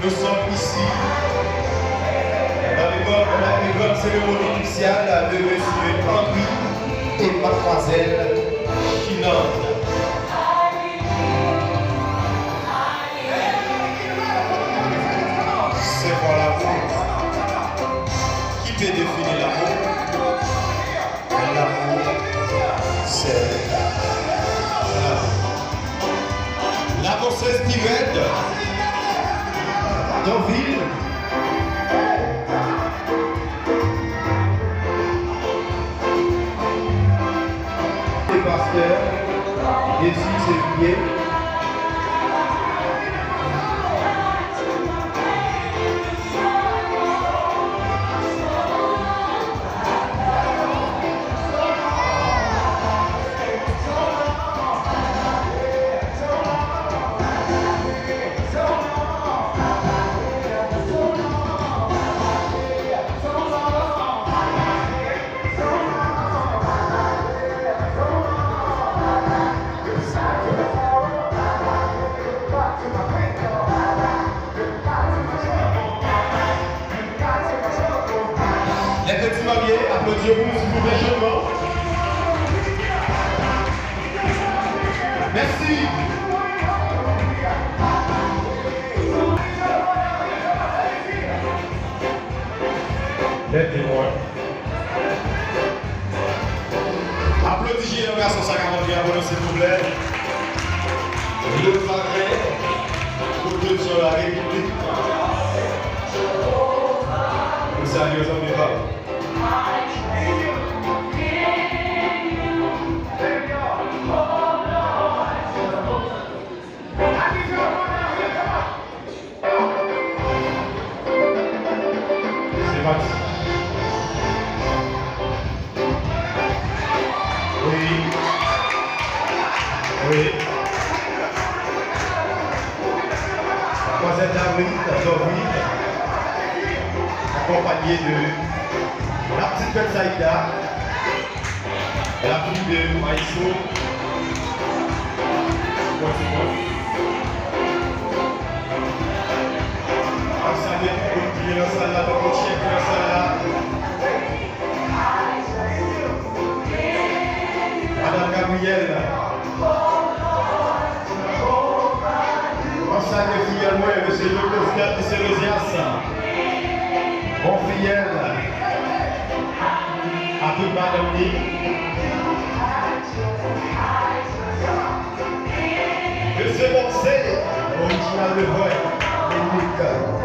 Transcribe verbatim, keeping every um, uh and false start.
Nous sommes ici dans le grand, dans la grande cérémonie nuptiale de Monsieur Henri et Mademoiselle Chinande. C'est quoi l'amour? Qui peut définir l'amour? L'amour, c'est l'amour. La danseuse pi rèd, Donvil. Le pasteur, Jésus, c'est bien. Les petits mariés, applaudissez pour nous, s'il vous plaît, chaudement. Merci. Les témoins. Aplodi jeyan gason sa k ap antre avè nou, silvouplè. Le parrain, protèktè la Repiblik. Nou salye zanmi pa nou. Se pati. Wi. Wi. Madmwazèl David Dorvil, akonpanye de la petite belle Zaïda. La fille de Maïso. Bon, c'est bon. Ap salye tout moun ki nan sal la, tout moun chèf ki nan sal la. Madame Gabrielle. Ap salye fiyèl mwen, mesye Joseph, mesye Josias. Bon fiyèl. A tout madanm li. Mesye Bonsé, orijinal de vre, Dominik.